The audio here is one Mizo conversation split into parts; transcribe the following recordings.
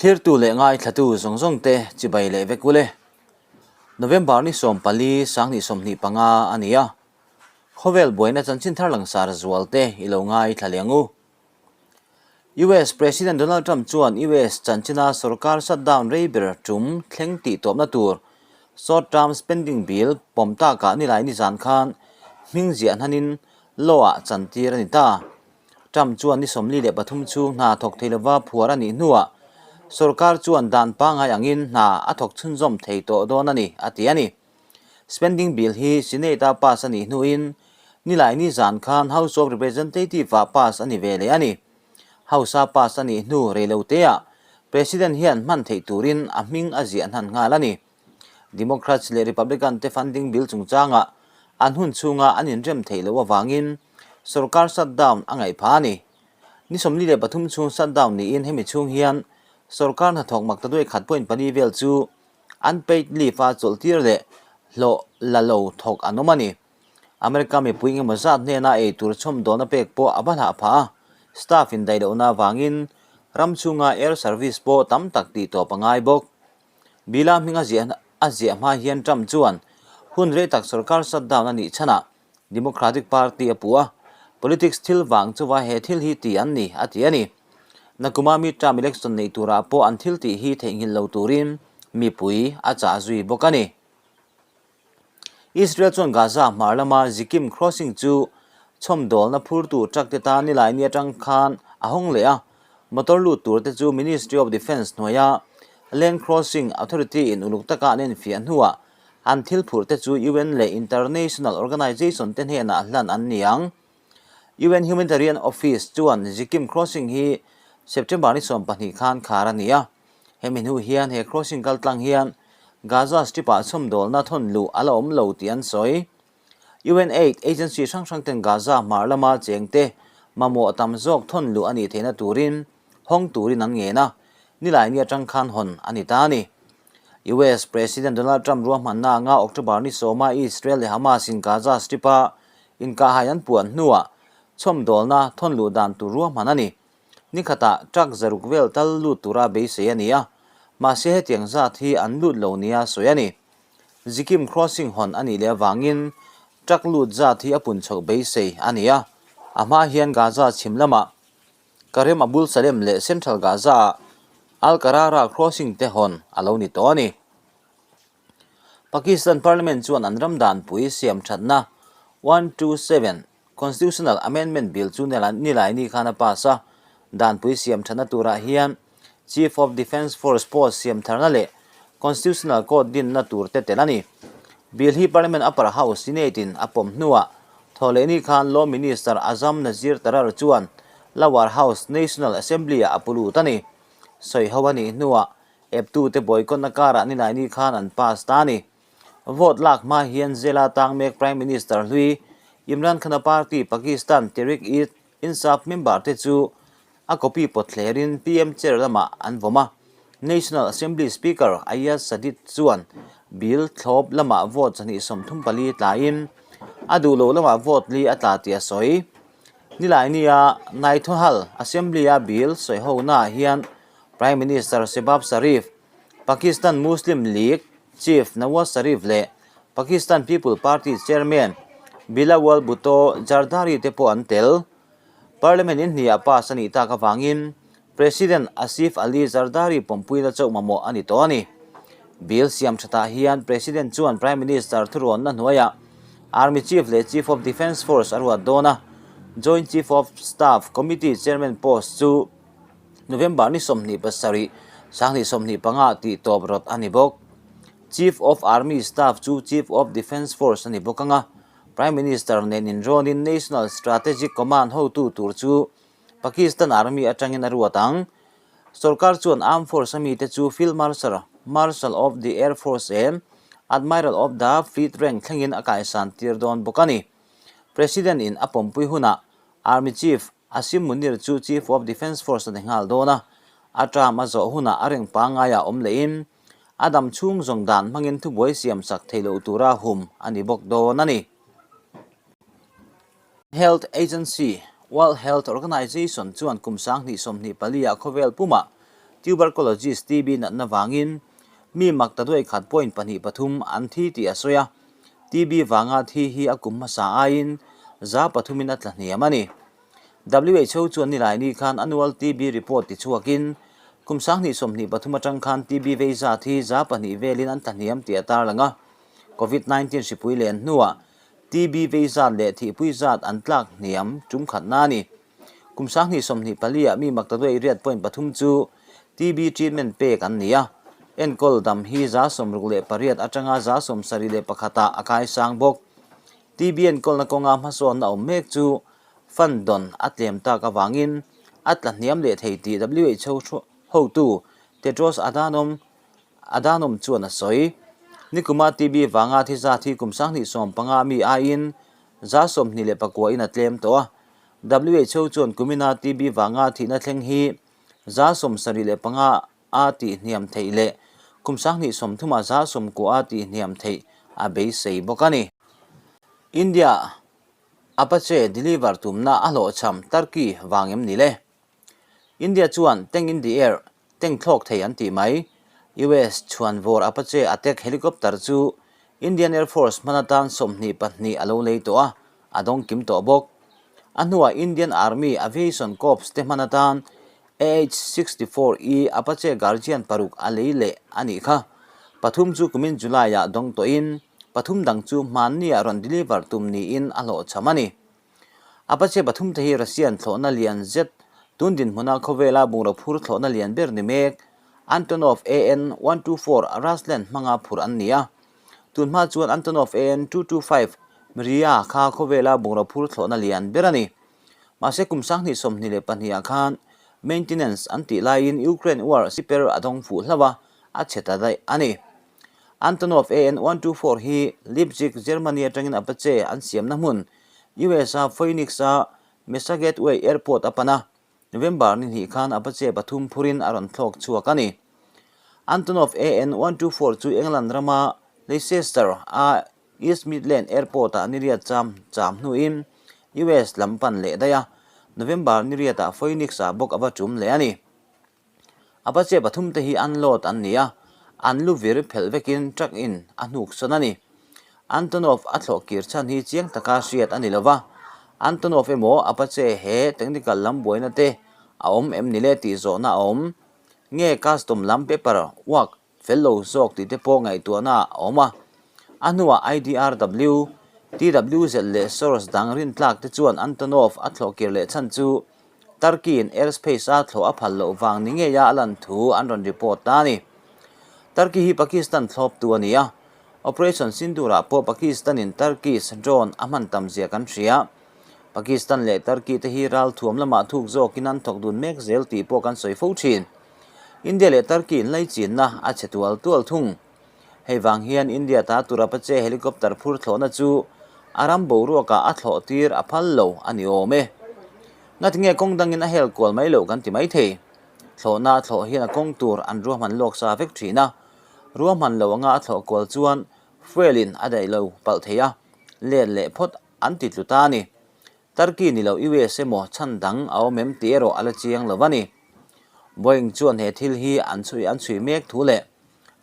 Thlirtu leh ngaithlatu zawng zawng te chibai leh vek ule. November ni 14 2025 a ni a. Khawvel buaina chanchin thar langsar zual te i lo ngaithla leh ang u. US President Donald Trump chuan US chanchina sorkar shutdown rei ber tum thleng tih tawpna tur short term spending bill pawm takah nilai nizan khan hming ziah hnanin law ah chantir a ni ta. Trump chuan ni 43 chhung hna thawk thei lova phuar a nih hnuah sorkar chuan dan pangngai angin hna a thawk chhunzawm thei tawh dawn a ni, a ti a ni. Spending bill hi Senate-a pass a nih hnuin Nilai ni zan khan House of Representative-ah pass a ni ve leh a ni. House-a pass a nih hnu reiloteah President hian hman theih turin a hming a ziah hnan nghal a ni. Democrats leh Republican te funding bill chungchangah an hun chhunga an inrem theih loh avangin sorkar shutdown a ngaih phah a ni. Ni 43 chhung shutdown niin hemi chhung hian sorkar hnathawk maktaduai khat point pali vel chu unpaid leave a chawlhtir leh hlawh la lo thawk an awm a ni. America mipui engemaw zat hnena ei tur chhawmdawlna pek pawh a va hlah phah a, staff in daih lohna avangin ram chhunga air service pawh tam tak tih tawp a ngai bawk. Bill-a hming a ziah a ziah hma hian Trump chuan hun rei tak sorkar shutdown a nih chhanah Democratic Party a puh a, politics thil vang chuva he thil hi ti an ni, a ti a ni. Nakuma midterm election neih turah pawh an thil tih hi theihnghilh lo turin mipui a chah zui bawk a ni. Israel chuan Gaza hmar lama Zikim crossing chu chhawmdawlna phurtu truck te tan nilai ni atang khan a hawng leh a, motor lut tur te chu Ministry of Defence hnuaia Land Crossing Authority in uluk taka an enfiah hnuah an thil phurh te chu UN leh international organization te hnenah hlan an ni ang. UN Humanitarian Office chuan Zikim crossing hi September ni 12 khan khar a ni a, hemi hnu hian he crossing kaltlang hian Gaza Strip-ah chhawmdawlna thawn luh a la awm lo tih an sawi. UN aid agency hrang hrang ten Gaza hmar lama chengte mamawh tam zawk thawn luh a nih theihna turin hawng turin an ngen a, nilai ni atang khan hawn a ni ta a ni. US President Donald Trump ruahmanna anga October ni 10-a Israel leh Hamas in Gaza Strip-a inkahhai an puan hnuah chhawmdawlna thawn luh dan tur ruahman a ni. Ni khatah truck zaruk vel tal lut tura beisei a ni a, mahse hetiang zat hi an lut lo nia sawi a ni. Zikim crossing hawn a nih leh avangin truck lut zat hi a pun chhoh beisei a ni a, a hma hian Gaza chhim lamah Karem Abul Salem leh Central Gaza-ah Al Karara crossing te hawn a lo ni tawh a ni. Pakistan Parliament chuan an ram danpui siam thatna 127 Constitutional Amendment Bill chu nilai ni khan a pass a, danpui siam thatna turah hian Chief of Defence Force post siam tharna leh Constitutional Court dinna tur te tel a ni. Bill hi Parliament Upper House Senate in a pawm hnuah Thawhlehni khan Law Minister Azam Nazir Tarar chuan Lower House National Assembly-ah a pu lut a ni. Sawiho a nih hnuah eptute boycott-na karah nilaini khan an pass ta a ni. Vote lak hma hian jail-a tang mek Prime Minister hlui Imran Khan-a party Pakistan Tehreek-e-Insaf member te chu a copy pawt thlerin PM chair lamah an vawm a. National Assembly Speaker Ayaz Sadiq chuan bill thlawp lamah vote 134 tlaiin a duh loh lamah vote li a tla tih a sawi. Nilaini-a Naithohal Assembly-a bill sawihonaah hian Prime Minister Shehbaz Sharif, Pakistan Muslim League Chief Nawaz Sharif leh Pakistan People Party Chairman Bilawal Bhutto Zardari te pawh an tel. Parliament in hniah pass a nih tak avangin President Asif Ali Zardari pawmpuina chauh mamawh a ni tawh a ni. Bill siam thatah hian President chuan Prime Minister thuruanna hnuaiah Army Chief leh Chief of Defence Force a ruat dawn a, Joint Chief of Staff Committee Chairman post chu November ni 27, 2025 tih tawp rawt a ni bawk. Chief of Army Staff chu Chief of Defence Force a ni bawk ang a, Prime Minister nen inrawnin National Strategic Command hotu tur chu Pakistan Army atangin a ruat ang. Sorkar chuan Armed Force a mite chu Field Marshal, Marshal of the Air Force em Admiral of the Fleet rank thlengin a kaisan tir dawn bawk a ni. President in a pawmpui hunah Army Chief Asim Munir chu Chief of Defence Force a ni nghal dawn a, a term a zawh hunah a rank pangaiah awm lehin a dam chhung zawng dan hmangin thubuai siam sak theih loh tura hum a ni bawk dawn a ni. Health Agency, World Health Organization, chuan kum 2024 ah khawvel pumah Tuberculosis, TB, natna vangin mi mak ta duai khat point pahnih pathum an thi tih a sawi a, TB vanga thi hi a kum hmasa aiin 3% in a tla hniam a ni. WHO chuan Nilaini khan annual TB report tichhuakin kum 2023 atang khan TB vei zat hi 2% velin an tla hniam tih a tarlang a, Covid 19 hripui len hnuah TB vei zat leh thihpui zat an tlak hniam tum khatna a ni. Kum 2024 ah mi maktaduai riat point pathum chu TB treatment pek an ni a, enkawl dam hi 68% atanga 71% ah a kaisang bawk. TB enkawlna kawnga hmasawnna awm mek chu fund dawn a tlem tak avangin a tla hniam leh thei tih WHO hotu Tedros Adhanom Adhanom chuan a sawi. Nikuma TB vanga thi zat hi kum 2015 mi aiin 29% in a tlem tawh a. WHO chuan kumina TB vanga thihna thleng hi 75% a tihhniam theih leh kum 2030 ah 90% a tihhniam theih a beisei bawk a ni. India Apache deliver tumna a hlawhchham Turkey vang em ni le? India chuan tank in the air, tank thlawk thei an tih mai. US chhuan vawr Apache attack helicopter chu Indian Air Force hman atan 22 a lo lei tawh a, a dawng kim tawh bawk. A hnuah Indian Army Aviation Corps te hman atan AH-64E Apache Guardian paruk a lei leh a nih kha. Pathum chu kumin July-ah dawng tawhin pathum dang chu hmanniah rawn deliver tum niin a hlawhchham a ni. Apache pathum te hi Russian thlawhna lian zet tun dinhmuna khawvela bungraw phur thlawhna lian ber ni mek Antonov AN-124 Ruslan hmanga phur an ni a. Tun hma chuan Antonov AN-225 Mriya kha khawvela bungraw phur thlawhna lian ber a ni. Mahse kum 2022 ah khan maintenance an tih laiin Ukraine war siper a dawng fuh hlauh a, a chhe ta daih a ni. Antonov AN-124 hi Leipzig, Germany atangin Apache an siamna hmun US-a Phoenix-a Mesa Gateway Airport a pan a, November ni hnih khan Apache pathum phurin a rawn thlawk chhuak a ni. Antonov AN-124 chu England rama Leicester-a East Midland Airport-ah niriat cham cham hnuin US lam pan leh daih a, November niriatah Phoenix-ah bawk a va tum leh a ni. Apache pathum te hi unload an ni a, an lu vir phelh vekin truck in a hnuk sawn a ni. Antonov a thlawh kir chhan hi chiang taka hriat a ni lo va, Antonov emaw Apache he technical lam buaina te a awm em ni le tih zawhna a awm. Nge custom lam paper work fel lo zawk tih te pawh ngaihtuahna a awm a. A hnuah IDRW, TWZ leh source dang rintlak te chuan Antonov a thlawh kir leh chhan chu Turkey-in airspace a thlawh a phal loh vang ni ngeia a lan thu an rawn report ta a ni. Turkey hi Pakistan thlawptu a ni a, Operation Sindoor-ah pawh Pakistan-in Turkish drone a hman tam zia kan hria. Pakistan leh Turkey te hi ralthuam lamah thuk zawkin an thawk dun mek zel tih pawh kan sawi fo thin. India leh Turkey inlaichinna a chhe tual tual thung. Hei vang hian India ta tur Apache helicopter phur thlawhna chu a ram boruakah a thlawh tir a phal lo a ni awm e. Ngatinge kawng dangin a hel kual mai loh kan ti mai thei. Thlawhna a thlawh hian a kawng tur an ruahman lawk sa vek thin a. Ruahman lo anga a thlawh kual chuan fuel in a daih lo palh thei a, let leh phawt an ti tlu ta a ni. Turkey ni lo US emaw chhan dang a awm em tih erawh a la chiang lo a ni. Boeing chuan he thil hi an chhui an chhui mek thu leh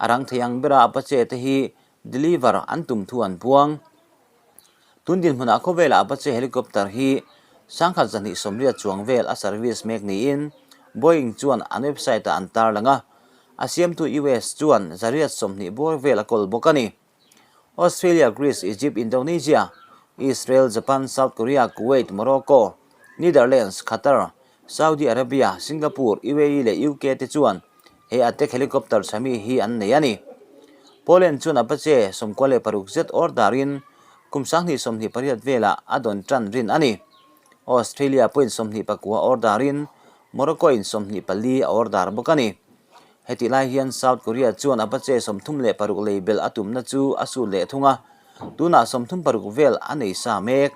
a rang thei ang bera Apache te hi deliver an tum thu an puang. Tun dinhmunah khawvelah Apache helicopter hi 1280 chuang vel a service mek niin Boeing chuan an website ah an tarlang a, a siamtu US chuan 120 bawr vel a kawl bawk a ni. Australia, Greece, Egypt, Indonesia, Israel, Japan, South Korea, Kuwait, Morocco, Netherlands, Qatar, Saudi Arabia, Singapore, UAE leh UK te chuan he attack helicopter chhami hi an nei a ni. Poland chuan Apache 96 zet order-in kum 2028 velah a dawn tan rin a ni. Australia pawhin 29 order-in Morocco-in 24 a order bawk a ni. Hetih lai hian South Korea chuan Apache 36 lei belh a tumna chu a sut leh thung a, tunah 36 vel a nei sa mek.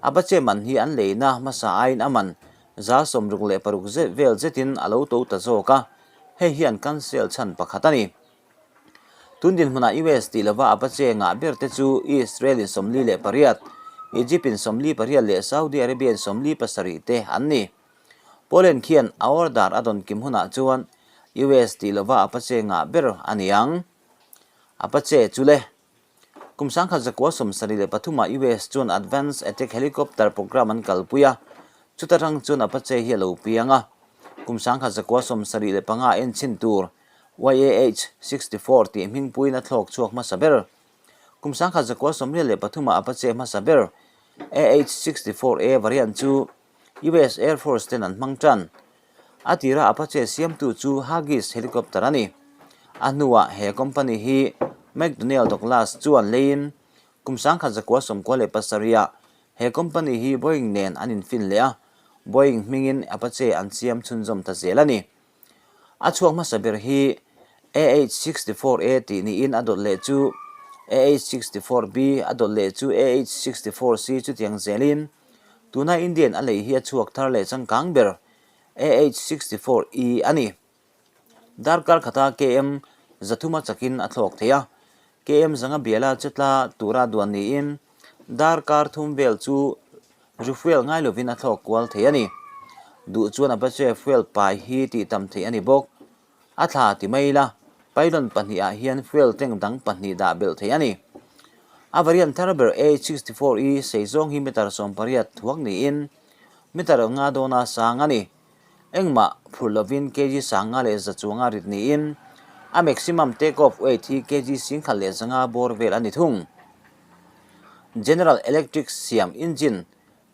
Apache man hi an leina hmasa aiin a man 66 zet vel zetin a lo to ta zawk a, hei hian cancel chhan pakhat a ni. Tun dinhmunah US tih lova Apache ngah ber te chu Israel in 48, Egypt in 48 leh Saudi Arabia in 47 te an ni. Poland khian a order a dawn kim hunah chuan US tih lova Apache ngah ber a ni ang. Apache chu le. Kum 1973 ah US chuan Advanced Attack Helicopter Program an kalpui a, chuta rang chuan Apache hi a lo piang a. Kum 1975 enchhin tur YAH 64 tih hmingpuiin a thlawk chhuak hmasa ber. Kum 1993 ah Apache hmasa ber AH 64 A variant chu US Air Force ten an hmang tan. A tira Apache siamtu chu Huggies Helicopter a ni. A hnuah he company hi McDonnell Douglas chuan leiin kum 1997 ah he company hi Boeing nen an infin leh a, Boeing hmingin Apache an siam chhunzawm ta zel a ni. A chhuak hmasa ber hi AH-64A tih niin a dawt leh chu AH-64B, a dawt leh chu AH-64C chutiang zelin tuna Indian a lei hi a chhuak thar leh changkang ber AH-64E a ni. Darkar khata KM zathuma chakin a thlawk thei a, KM zanga biala chetla tura duan niin darkar thum vel chu Zu fuel ngai lovin a thlawk kual thei a ni. Duh chuan Apache fuel pai hi tih tam theih a ni bawk. A thla ti mai ila, pylon pahnihah hian fuel tank dang pahnih dah belh theih a ni. A variant thar ber A64E sei zawng hi meter 18 thuak niin meter nga dawna sang a ni. Engmah phurh lovin kg sanga leh za chuanga rit niin a maximum take off weight hi kg 1500 bawr vel a ni thung. General Electric siam engine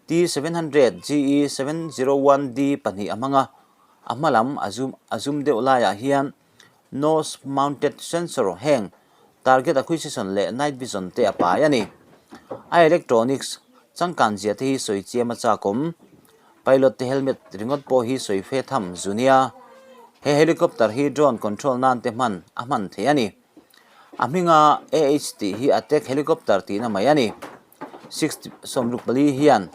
T 700 GE 701D pahnih a hmang a, a hma lam a zum a zum deuh laiah hian nose mounted sensor heng target acquisition leh night vision te a pai a ni. A electronics changkan zia te hi sawi chiam a chak awm. Pilot te helmet ringawt pawh hi sawi fe tham zu nia. He helicopter hi drone control nan te hman a hman theih a ni. A hminga AH tih hi attack helicopter tihna mai a ni. 64 hian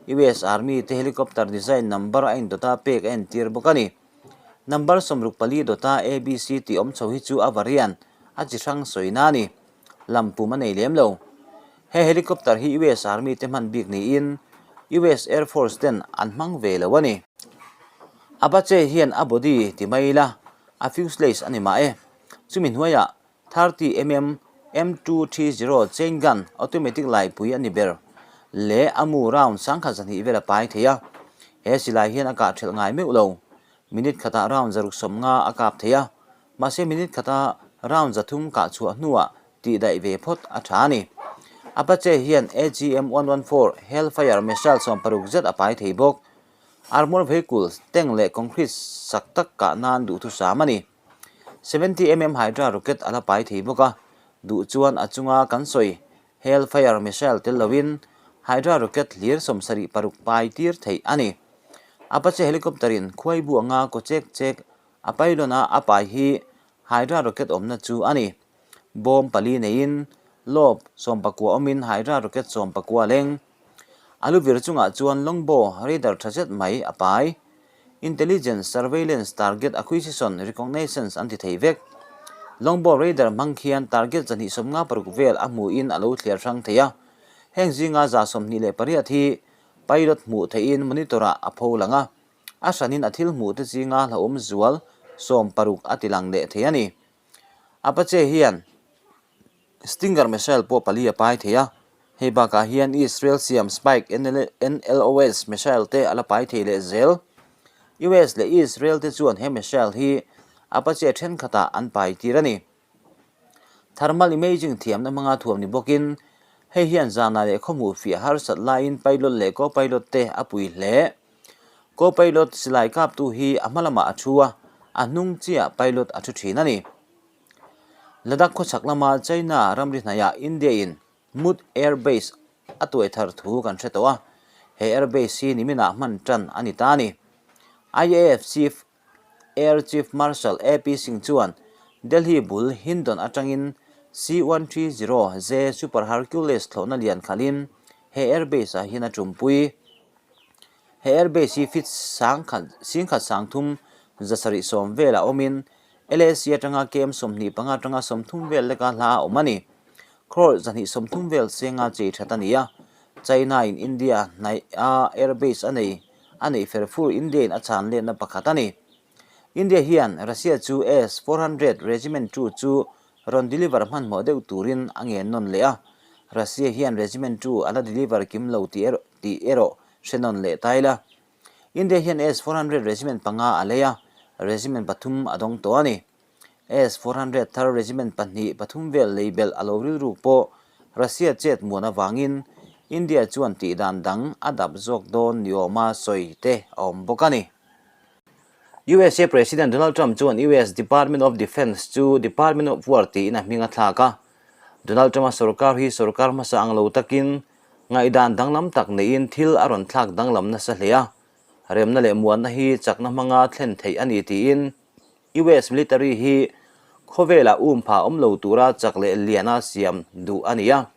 US Army te helicopter design number a indawta pek a entir bawk a ni. Number 64 dawta ABC tih awm chho hi chu a variant a chi hrang sawina a ni. Lam pum a nei lem lo. He helicopter hi US Army te hman bik niin US Air Force ten an hmang ve lo a ni. Apache hian a body ti mai ila a fuselage a ni mah e. Chumi hnuaiah 30 mm M230 chain gun automatic laipui a ni ber leh a mu round 1200 vel a pai thei a. He silai hian a kah thelh ngai meuh lo. Minute khatah round 650 a kap thei a. Mahse minute khata round 300 kah chhuah hnuah tih daih ve phawt a tha a ni. Apache hian AGM 114 Hellfire missile 60 zet a pai thei bawk. Armour vehicle tank leh concrete sak tak kah nan duhthusam a ni. 70 mm Hydra rocket a la pai thei bawk a, duh chuan a chunga kan sawi Hellfire missile tel loin Hydra rocket hlir 76 pai tir theih a ni. Apache helicopter in khuai bu anga kaw chek chek a pylon a a pai hi Hydra rocket awmna chu a ni. Bawm pali neiin lobe 19 awmin Hydra rocket 19 leng. A lu vir chungah chuan longbow radar tha zet mai a pai. Intelligence, Surveillance, Target Acquisition, Reconnaissance an ti thei vek. Longbow radar hmang khian target 256 vel a hmuhin a lo thliar hrang thei a. Heng zinga 28 hi pilot hmuh theihin monitor-ah a pho lang a. A hranin a thil hmuhte zinga hlauhawm zual 60 a ti lang leh thei a ni. Apache hian Stinger missile pawh pali a pai thei a, hei bakah hian Israel siam Spike NLOS missile te a la pai thei leh zel. US leh Israel te chuan he missile hi Apache thenkhatah an pai tir a ni. Thermal imaging thiamna hmanga thuam ni bawkin hei hian zanah leh khawhmuh fiah harsat laiin pilot leh co-pilot te a pui hle. Co-pilot silai kaptu hi a hma lamah a thu a, a hnung chiah pilot a thu thin a ni. Ladakh khawchhak lama China ramri hnaiah India-in Mut Air Base a tuai thar thu kan hre tawh a, he air base hi niminah hman tan a ni ta a ni. IAF Chief Air Chief Marshal AP Singh chuan Delhi bul Hindon atangin C-130J Super Hercules thlawhna lian khalhin he air base-ah hian a tumpui. He air base hi feet singkhat sangthum 710 velah awmin LAC atanga KM 25 atanga 30 vel leka hla a awm a ni. Crore 230 vel senga chei that a ni a, China in India hnaih a air base a nei a neih fer fur India in a chhan letna pakhat a ni. India hian Russia chu S 400 Regiment 2 chu rawn deliver hmanhmawh deuh turin a ngen nawn leh a, Russia hian Regiment 2 a la deliver kim lo tih erawh hre nawn leh ta ila. India hian S 400 Regiment panga a lei a, Regiment pathum a dawng tawh a ni. S 400 thar Regiment pahnih pathum vel lei belh a lo rilruk pawh Russia chet muan avangin India chuan tihdan dang a dap zawk dawn ni awma sawi te a awm bawk a ni. USA President Donald Trump chuan US Department of Defense chu Department of War tiin a hming a thlak a. Donald Trump-a sorkar hi sorkar hmasa ang lo takin ngaihdan danglam tak neiin thil a rawn thlak danglam nasa hle a. Remna leh muanna hi chakna hmanga thlen theih a ni tiin US military hi khawvelah umpha awm lo tura chak leh liana siam duh a ni a.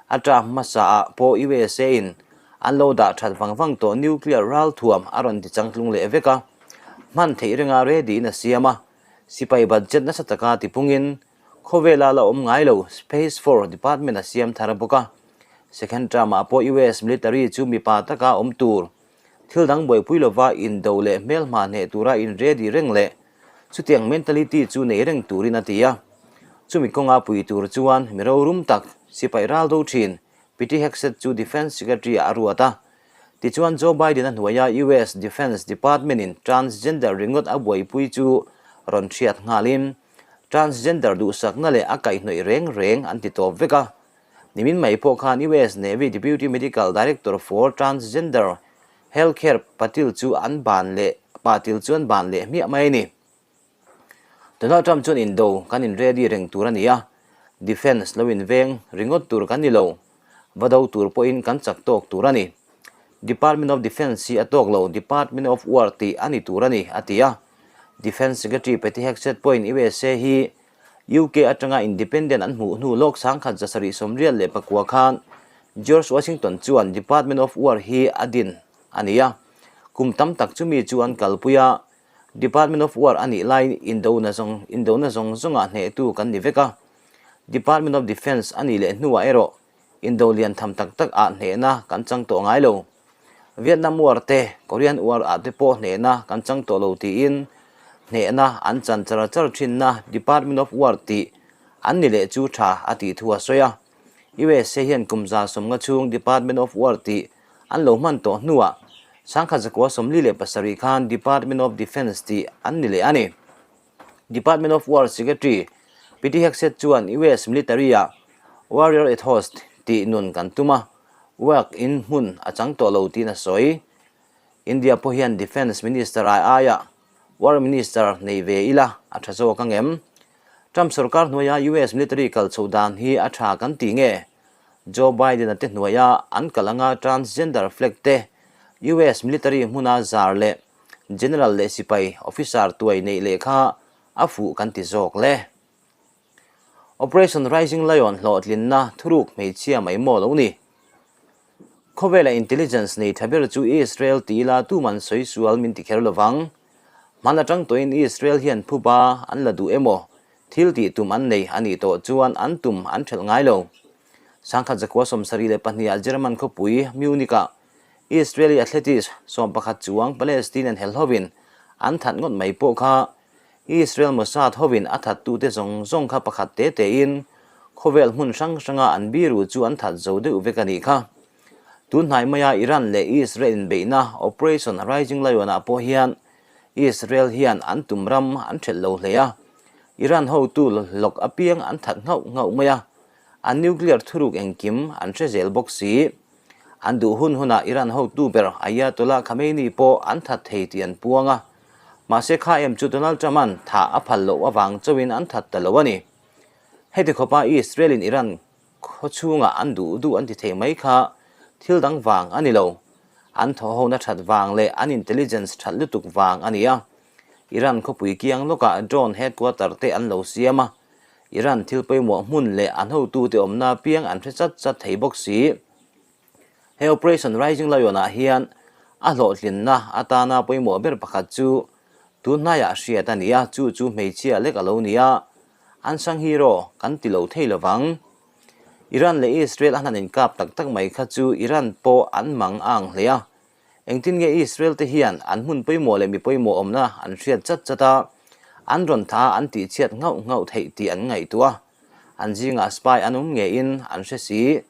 A term hmasa ah pawh USA in an lo dah that vang vang tawh nuclear ralthuam a rawn ti changtlung leh vek a. Hman theih ringa ready in a siam a. Sipai budget nasa taka tipungin khawvela la awm ngai lo Space Force Department a siam thar bawk a. Second term ah pawh US military chu mipa taka awm tur Thil dang buaipui lova indo leh hmelhma hneh tura in ready reng leh chutiang mentality chu nei reng turin a ti a. Chumi kawnga pui tur chuan mi rorum tak sipai ral do thin Pete Hegseth chu Defence Secretary ah a ruat a. Tichuan Joe Biden a hnuaia US Defence Department in transgender ringawt a buaipui chu rawn hriat nghalin transgender duhsakna leh a kaihhnawih reng reng an ti tawp vek a. Nimin mai pawh khan US Navy Deputy Medical Director for Transgender Healthcare Patil chu an ban leh Patil chu an ban leh hmiah mai a ni. Donald Trump chuan indo kan in ready reng tur a ni a, defence lo inveng ringawt tur kan ni lo, va do tur pawhin kan chak tawk tur a ni. Department of Defence hi a tawk lo, Department of War tih a ni tur a ni, a ti a. Defence Secretary Pete Hegseth pawhin USA hi UK atanga independent an hmuh hnu lawk sangkhat 789 khan George Washington chuan Department of War hi a din a ni a. Kum tam tak chumi chu an kalpui a, Department of War a nih laiin indona zawng indona zawng zawngah hnehtu kan ni vek a. Department of Defence a nih leh hnuah erawh indo lian tham tak tak ah hnehna kan chang tawh ngai lo. Vietnam War te, Korean War ah te pawh hnehna kan chang tawh lo tiin hnehna an chan char char thinna Department of War tih an ni leh chu tha a tih thu a sawi a. USA hian kum 150 chhung Department of War tih an lo hman tawh hnuah 1947 khan Department of Defence tih an ni leh a ni. Department of War Secretary Pete Hegseth chuan US military ah Warrior Ethos tih nun kan tum a, work in hmun a chang tawh lo tiin a sawi. India pawh hian Defence Minister ai aiah War Minister nei ve ila a tha zawk ang em? Trump sorkar hnuaia US military kal chhoh dan hi a tha kan ti nge? Joe Biden-a te hnuaia an kal anga transgender flag te US military hmuna zar leh General leh sipai officer tuai neih leh kha a fuh kan ti zawk le. Operation Rising Lion hlawhtlinna thuruk hmeichhia mai maw lo ni. Khawvela intelligence nei tha ber chu Israel ti ila tuman sawi sual min ti kher lovang. Hman atang tawhin Israel hian phuba an la duh emaw thil tih tum an nei a nih tawh chuan an tum an thelh ngai lo. 1972 ah German khawpui Munich ah Israeli athletics 11 chuang Palestinian hel hovin an that ngawt mai pawh kha Israel Mossad hovin a thattute zawng zawng kha pakhat te tein khawvel hmun hrang hranga an biru chu an that zo deuh vek a nih kha. Tun hnai maia Iran leh Israel inbeihna Operation Rising Lion-ah pawh hian Israel hian an tum ram an ṭhelh lo hle a, Iran hotu lawk apiang an that nghauh nghauh mai a, an nuclear thuruk engkim an hre zel bawk si. An duh hun hunah Iran hotu ber Ayatollah Khamenei pawh an that thei tih an puang a. Mahse kha em chu Donald Trump-a'n thah a phal loh avang chauhin an that ta lo a ni. Heti khawpa Israel-in Iran khaw chhungah an duh duh an ti thei mai kha thil dang vang a ni lo. An thawhhona that vang leh an intelligence that lutuk vang a ni a. Iran khawpui kiang lawkah drone headquarter te an lo siam a. Iran thil pawimawh hmun leh an hotute awmna apiang an hre chat chat thei bawk si. He Operation Rising Lion-ah hian a hlawhtlinna atana pawimawh ber pakhat chu tun hnaiah hriat a ni a, chu chu hmeichhia lek a lo ni a, an sang hero kan ti lo thei lovang. Iran leh Israel a hnan inkap tak tak mai kha chu Iran pawh an mang a ang hle a. Engtin nge Israel te hian an hmun pawimawh leh mi pawimawh awmna an hriat chat chat a, an rawn tha a an tihchhiat nghauh nghauh theih tih an ngaihtuah a. An zingah spy an awm ngeiin an hre si.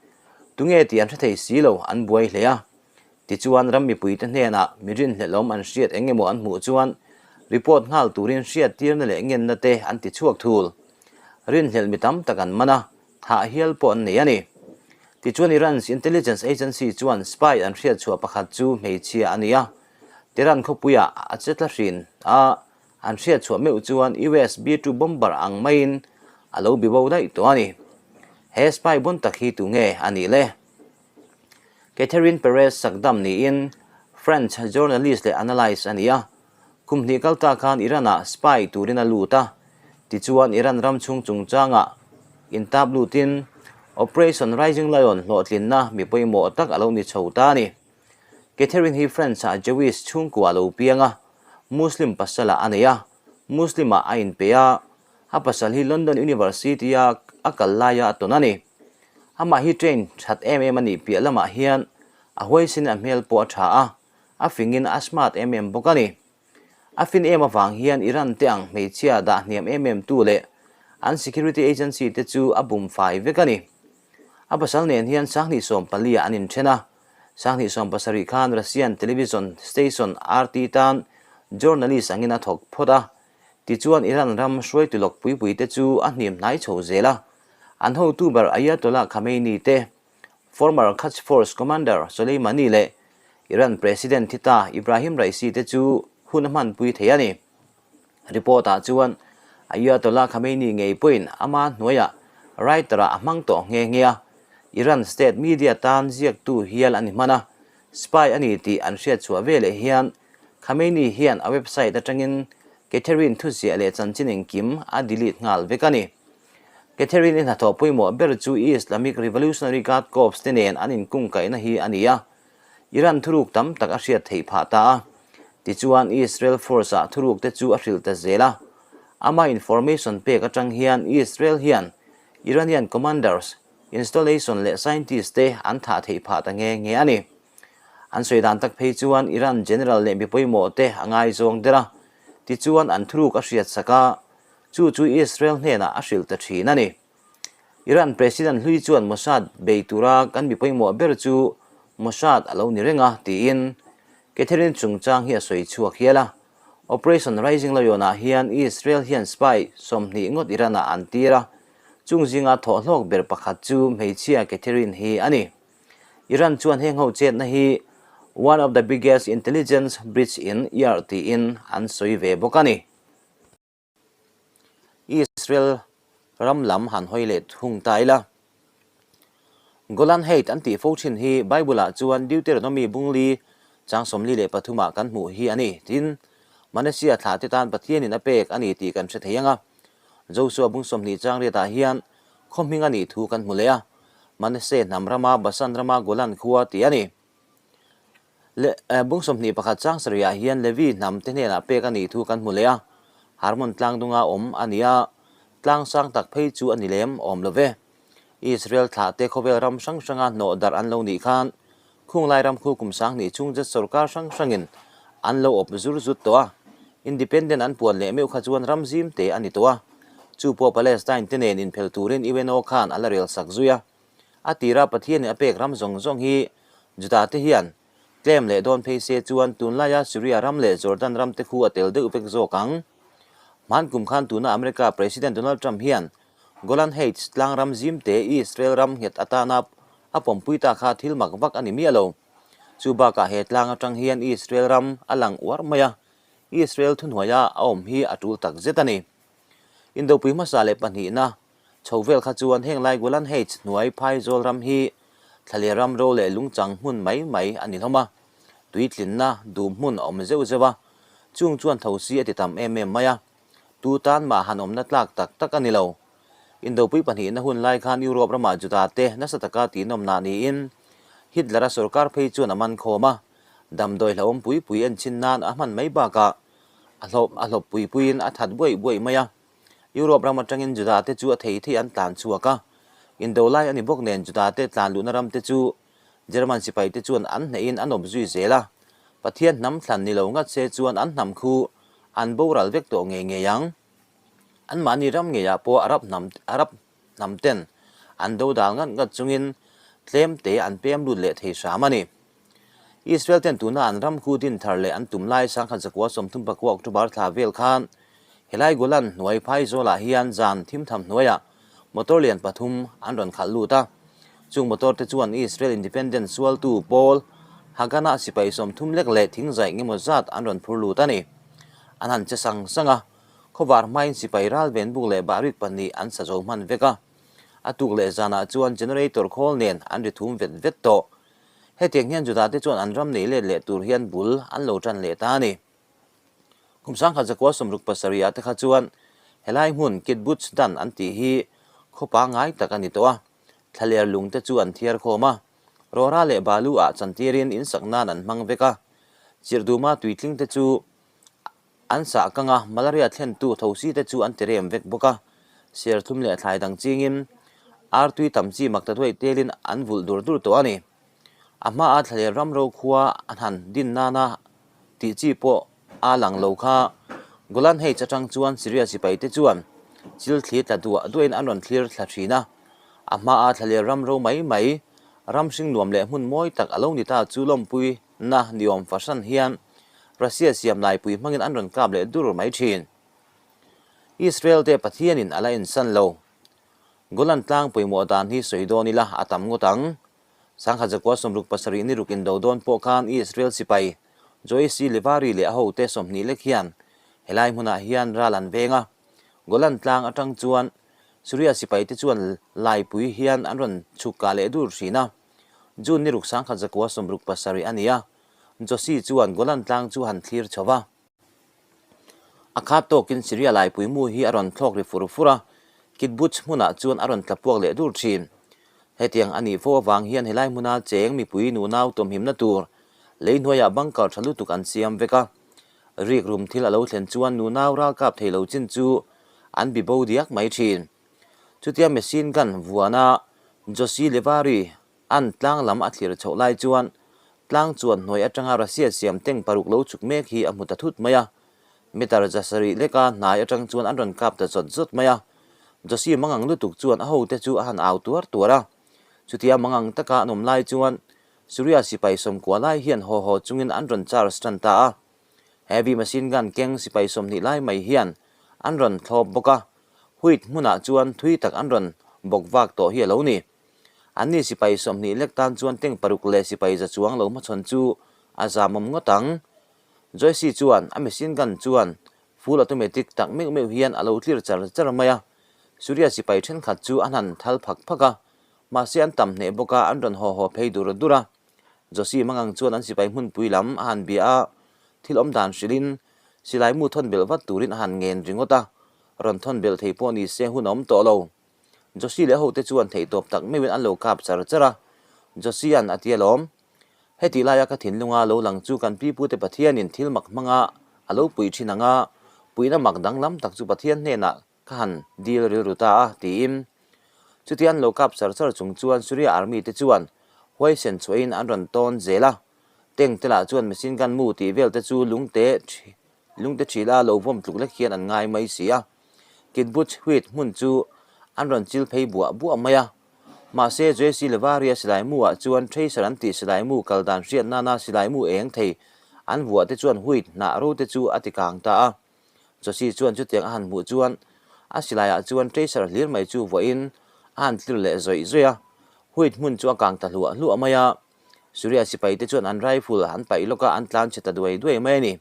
Tunge tih an hre thei si lo, an buai hle a. Tichuan ram mipuite hnenah mi rinhlelhawm an hriat eng emaw an hmuh chuan report nghal turin hriattirna leh ngenna te an ti chhuak thul. Rinhlelh mi tam tak an man a, thah hial pawh an nei a ni. Tichuan Iran's intelligence agency chuan spy an hriatchhuah pakhat chu hmeichhia a ni a, Tehran khawpuiah a che tla hrin a, an hriatchhuah meuh chuan US B-2 bomber ang maiin a lo bibo daih tawh a ni. He spy bon tak hi tunge a nih le? Catherine Perez Sakdam niin French journalist leh analyst a ni a. Kum hnih kal ta khan Iran-ah spy turin a lut a, tichuan Iran ram chhung chungchangah intap lutin Operation Rising Lion hlawhtlinna mi pawimawh tak a lo ni chho ta a ni. Catherine hi French-ah Jewish chhungkua a lo piang a, Muslim pasalah a nei a, Muslim-ah a inpe a, a pasal hi London University-a a kal laia a tawn a ni. Amah hi train that em em a nih piah lamah hian a huaisin a hmel pawh a tha a, a fingin a smart em em bawk a ni. A fin em avang hian Iran te ang hmeichhia dah hniam em em tu leh an security agency te chu a bum fai vek a ni. A pasal nen hian 2014 ah an inthen a, 2017 khan Russian television station RT tan journalist angin a thawk phawt a, Tichuan Iran ram hruaitu lawk puipui te chu a hnim hnai chho zel a, an hotu ber Ayatollah Khamenei te, former Quds Force Commander Soleimani leh Iran President thi ta Ibrahim Raisi te chu hun a hmanpui thei a ni. Report ah chuan Ayatollah Khamenei ngei pawhin ama hnuaiah writer-ah a hmang tawh nghe nghe a, Iran state media tan ziaktu hial a ni hman a, Spy a ni tih an hriat chhuah veleh hian Khamenei hian a website atangin Catherine thuziah leh chanchin engkim a delete nghal vek a ni. Catherine-i hnathawh pawimawh ber chu Islamic Revolutionary Guard Corps te nen an inkungkaihna hi a ni a, Iran thuruk tam tak a hriat theih phah ta a. Tichuan Israel force-ah thuruk te chu a hrilh ta zel a. Ama information pek atang hian Israel hian Iranian commanders, Installation leh scientist te an thah theih phah ta nghe nghe a ni. An sawi dan tak phei chuan Iran general leh mi pawimawh te a ngaizawng der a, tichuan an thuruk a hriat sak a, chu chu Israel hnenah a hrilh ta thin a ni. Iran president hlui chuan Mossad bei tura kan mi pawimawh ber chu Mossad a lo ni reng a tiin Catherine chungchang hi a sawi chhuak hial a. Operation Rising Lion ah hian Israel hian spy 20 ngawt Iran ah an tir a, Chung zinga thawhhlawk ber pakhat chu hmeichhia Catherine hi a ni. Iran chuan heng ho chetna hi one of the biggest intelligence breach in year tiin an sawi ve bawk a ni. Israel ram lam han hawi leh thung ta ila. Golan Height an tih fo thin hi Bible-ah chuan Deuteronomy bungli chang 43 ah kan hmuh hi a ni. Tin, Manasseh thlahte tan Pathianin a pek a ni tih kan hre thei ang a. Joshua bung 20 chang riatah hian khaw hming a nih thu kan hmu leh a, Manasseh hnam rama Basan rama Golan khua tih a ni. Le bung 21 chang sarihah hian Levi hnam te hnenah pek a nih thu kan hmu leh a, Harmon tlang dunga awm a ni a, tlang sang tak phei chu a ni lem awm lo ve. Israel thlahte khawvel ram hrang hranga hnawh darh an lo nih khan Khunglai ram khu kum 2000 chhung zet sorkar hrang hrangin an lo awp zur zut tawh a, independent an puan leh meuh kha chuan ram zim te a ni tawh a. Chu pawh Palestine te nen inphel turin UNO khan a la rel sak zui a. A tira Pathianin a pek ram zawng zawng hi Juda te hian tlem leh dawn phei se chuan tunlaia Syria ram leh Jordan ram te khu a tel deuh vek zawk ang. Hman kum khan tuna America President Donald Trump hian Golan Heights tlang ram zim te Israel ram nghet atana a pawmpui ta kha thil mak vak a ni miah lo. Chu bakah he tlang atang hian Israel ram a lang uar mai a, Israel thuhnuaia a awm hi a tul tak zet a ni. Indopui hmasa leh pahnihna chho vel kha chuan heng lai Golan Heights hnuai phaizawl ram hi thlaler ram ro leh lungchang hmun mai mai a ni hlawm a, tuitlinna dum hmun a awm zeuh zeuh a, chung chuan thosi a ti tam em em mai a. Tu tan mah han awmna tlak tak tak a ni lo. Indopui pahnihna hun lai khan Europe ramah Juda te nasa taka tihnawmnah niin Hitler-a sorkar phei chuan a man khawm a, damdawi hlauhawm pui pui enchin nan a hman mai bakah a hlawp a hlawp pui puiin a that buaih buaih mai a. Europe ram atangin Juda te chu a thei thei an tlan chhuak a. Indo lai a ni bawk nen Juda te tlan luhna ram te chu German sipai te chuan an hnehin an awp zui zel a. Pathian hnam thlan ni lo ngat se chuan an hnam khu an boral vek tawh ngei ngei ang. Anmahni ram ngeiah pawh Arab hnam Arab hnam ten an do dal ngat ngat chungin tlem te an pem lut leh thei hram a ni. Israel ten tuna an ram khu din thar leh an tum lai sangkhat zakua 39 October thla vel khan helai Golan hnuai phai zawlah hian zan thimtham hnuaiah motor lian pathum an rawn khalh lut a. Chung motor te chuan Israel Independence sualtu pawl Haganah sipai 30 lek leh thingzaih ngemaw zat an rawn phur lut a ni. An han che sang sang a, khawvar hmain sipai ral ven buk leh bahrik pahnih an sa zo hman vek a. A tuk leh zanah chuan generator khawl nen an ri thum vet vet tawh. Hetiang hian Judah te chuan an ram nei let leh tur hian bul an lo tan leh ta a ni. Kum 1967 ah te kha chuan helai hmun Kibbutz Dan an tih hi khaw pangngai tak a ni tawh a, thlaler lung te chu an thiar khawm a, rawra leh balu ah chantirin in sak nan an hmang vek a, chirhduma tuitling te chu An sah kang a, malaria thlentu thosi te chu an ti rem vek bawk a, serthlum leh thlai dang chingin artui tam chi mak ta duaih telin an vulh dur dur tawh a ni. A hmaa thlaler ram ro khua a hnan din nana tih chi pawh a lang lo kha. Golan Heights atang chuan Syria sipai te chuan chil thli tla duah duahin an rawn thlir thla thin a, a hmaa thlaler ram ro mai mai ram hring nuam leh hmun mawi tak a lo ni ta chu lawmpui na niawm fahran hian Russia siam laipui hmangin an rawn kap leh dur mai thin. Israel te Pathianin a la insan lo. Golan tlang pawimawh dan hi sawi dawn ila a tam ngawt ang. 1967 ni ruk indo dawn pawh khan Israel sipai Joyce Levari leh a hote 20 lek hian helai hmunah hian ral an veng a. Golan tlang atang chuan Syria sipaite chuan laipui hian an rawn chhuk kah leh dur thin a. June ni ruk 1967 a ni a, Joshi chuan Golan tlang chu han thlir chho va. A khat tawkin Syria laipui mu hi a rawn thlawk ri fur fur a, Kibbutz hmunah chuan a rawn tla puak leh dur thin. Hetiang a nih fo avang hian helai hmuna cheng mipui nunau tawmhimna tur lei hnuaiah bunker tha lutuk an siam vek a. Rik rum thil a lo thlen chuan nunau ralkap thei lo chin chu an bi bo diak mai thin. Chutia machine gun vuana Joshi Levari an tlang lam a thlir chhoh lai chuan tlang chuan hnuai atanga Russia siam tank paruk lo chhuk mek hi a hmu ta thut mai a. Meter 700 leka hnai atang chuan an rawn kap ta zawt zawt mai a. Joshi mangang lutuk chuan a hote chu a han au tuar tuar a. Chutia mangang taka an awm lai chuan Syria sipai 90 lai hian haw haw chungin an rawn charge tan ta a. Heavy machine gun keng sipai 20 lai mai hian an rawn thlawp bawk a. Huit hmunah chuan thui tak an rawn bawk vak tawh hi a lo ni. Anni sipai 20 lek tan chuan tank paruk leh sipai za chuang lo hmachhawn chu a zamawm ngawt ang. Joyce chuan a machine gun chuan full automatic tak meuh meuh hian a lo tlir char char mai a. Syria sipai thenkhat chu an han thal phak phak a, mahse an tam hneh bawk a, an rawn haw haw phei dur dur a. Joshi mangang chuan an sipai hmunpui lam a han bia a, thil awm dan hrilhin silai mu thawn belh vat turin a han ngen ringawt a. Rawn thawn belh thei pawh ni se hun a awm tawh lo. Joshi leh hote chuan theihtawp tak meuhin an lo kap char char a, Joshia'n a ti alawm. Hetih laia ka thinlunga lo lang chu kan pipute Pathianin thil mak hmanga a lo puih thin ang a, puihna mak danglam tak chu Pathian hnenah ka han dil rilru ta a, tiin. Chutia an lo kap char char chung chuan Syria army te chuan huaisen chhuahin an rawn tawn zel a, tank te lah chuan machine gun mu tih vel te chu lungte Lungte ṭhila lo vawm tluk lek hian an ngai mai si a, Kibbutz Huit hmun chu an rawn chil phei buah buah mai a. Mahse, Joyce Levaria silai mu ah chuan Tracer an tih silai mu kal dan hriat nana silai mu eng thei an vuah te chuan Huit hnah ro te chu a ti kang ta a. Josie chuan chutiang a han hmuh chuan a silai ah chuan Tracer hlir mai chu vuahin a han tlir leh zawih zawih a. Huit hmun chu a kang ta hluah hluah mai a. Syria sipai te chuan an rifle an paih lawk a, an tlan chhe ta duai duai mai a ni.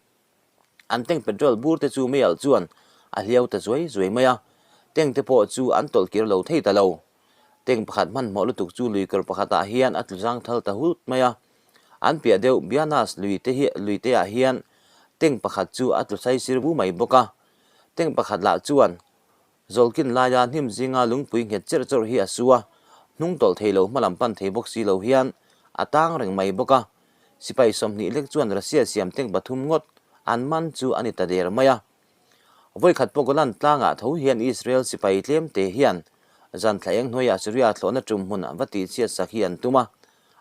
An tank petrol bur te chu meialh chuan a hliau ta zuai zuai mai a, tank te pawh chu an tawlh kir lo thei ta lo. Tank pakhat hmanhmawh lutuk chu lui kawr pakhatah hian a tlu zang thal ta hut mai a. An piah deuh Bianas lui te hi lui te ah hian tank pakhat chu a tlu sai sir vu mai bawk a. Tank pakhat lah chuan Zawlkin laia hnim zinga lungpui nghet cherh chawrh hi a su a, hnung tawlh thei lo hmalam pan thei bawk si lo hian a tang reng mai bawk a. Sipai 20 lek chuan Russia siam tank pathum ngawt an man chu a ni ta der mai a. Vawikhat pawh Golan tlangah tho hian Israel sipai tlem te hian zan thla eng hnuaiah Syria thlawhna tum hmun va tihchhiat sak hi an tum a,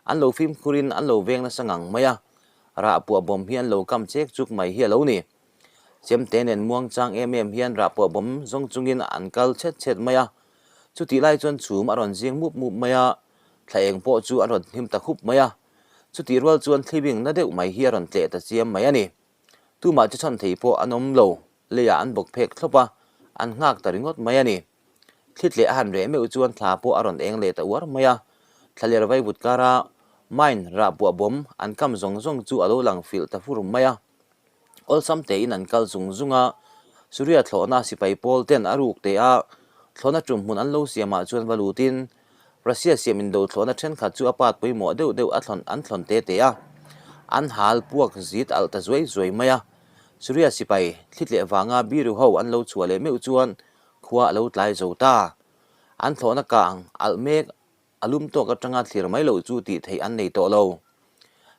an lo fimkhurin an lo veng nasa ngang mai a. Rahpuah bawm hi an lo kam chek chuk mai hi a lo ni. Chemte nen muangchang em em hian rahpuah bawm zawng chungin an kal chhet chhet mai a. Chutih lai chuan chhum a rawn zing mup mup mai a, thla eng pawh chu a rawn hnim ta khup mai a. Chutih rual chuan thlibing na deuh mai hi a rawn tleh ta chiam mai a ni. Tumah chu chhan thei pawh an awm lo, leiah an bawk phek thlawp a, an nghak ta ringawt mai a ni. Thli tleh a han reh meuh chuan thla pawh a rawn eng leh ta uar mai a, thlaler vaivut kara mine rahpuah bawm an kam zawng zawng chu a lo lang filh ta fur mai a. Awlsam tein an kal zung zung a, Suria thlawhna sipai pawl ten a ruk teh a, thlawhna tum hmun an lo siamah chuan va lutin Russia siam indo thlawhna thenkhat chu a pat pawimawh deuh deuh a thlawn an thlawn te te a, an hal puak zit alh ta zuai zuai mai a. Suria sipai thli tleh vanga biru ho an lo chhuah leh meuh chuan khua a lo tlai zo ta. An thlawhna kang alh mek a lum tawk atanga thlir mai loh chu tih theih an nei tawh lo.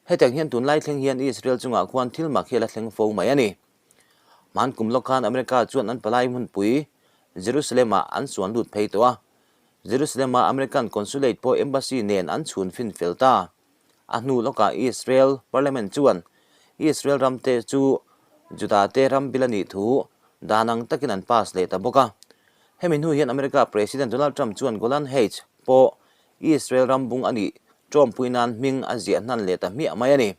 Hetiang hian tunlai thleng hian Israel chungah khuan thil mak hi a la thleng fo mai a ni. Hman kum lawk khan America chuan an palai hmunpui Jerusalem-ah an suan lut phei tawh a. Jerusalem-a American Consulate pawh Embassy nen an chhun fin fel ta. A hnu lawkah Israel Parliament chuan Israel ramte chu Juda-te ram bil a nih thu dan ang takin an pass leh ta bawk a. Hemi hnu hian America President Donald Trump chuan Golan Heights pawh Israel ram bung a nih tawmpui nan hming a ziah hnan leh ta hmiah mai a ni.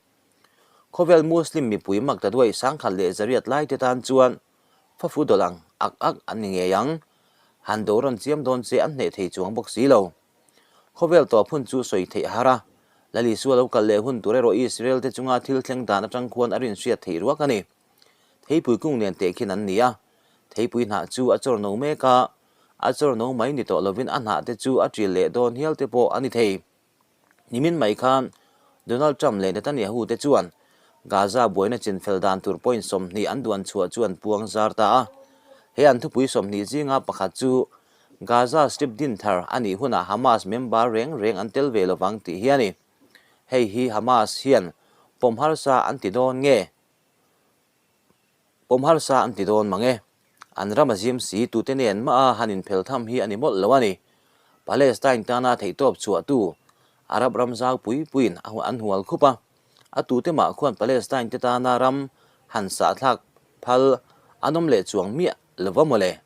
Khawvel Muslim mipui mak ta duai 10,100 laite tan chuan fafu dawlh ang ak ak an ni ngei ang. Han do rawn chiam dawn che an hneh thei chuang bawk si lo. Khawvel tawp hun chu sawi theih a har a, Lal Isua lo kal leh hun tur erawh Israel te chunga thil thleng dan atang khuan a rinhriat theih ruak a ni. Theipui kung nen teh khin an ni a, theipui hnah chu a chawr no mek a, a chawr no mai ni tawh lovin a hnah te chu a ṭil leh dawn hial te pawh a ni thei. Nimin mai khan Donald Trump leh Netanyahu te chuan Gaza buaina chinfel dan tur point 20 an duan chhuah chu an puang zar ta a. He an thupui 20 zinga pakhat chu Gaza Strip din thar a nih hunah Hamas member reng reng an tel ve lovang tih hi a ni. Hei hi Hamas hian pawm harsa an ti dawn nge? Pawm harsa an ti dawn mang e. An ram a zim si tute nen mah a han inphel tham hi a ni mawlh lo a ni. Palestine tana theihtawp chhuahtu Arab ram zau pui puiin an hual khup a. A tute mah khuan Palestine te tana ram han sahthlak phal an awm leh chuang miah lo va mawle.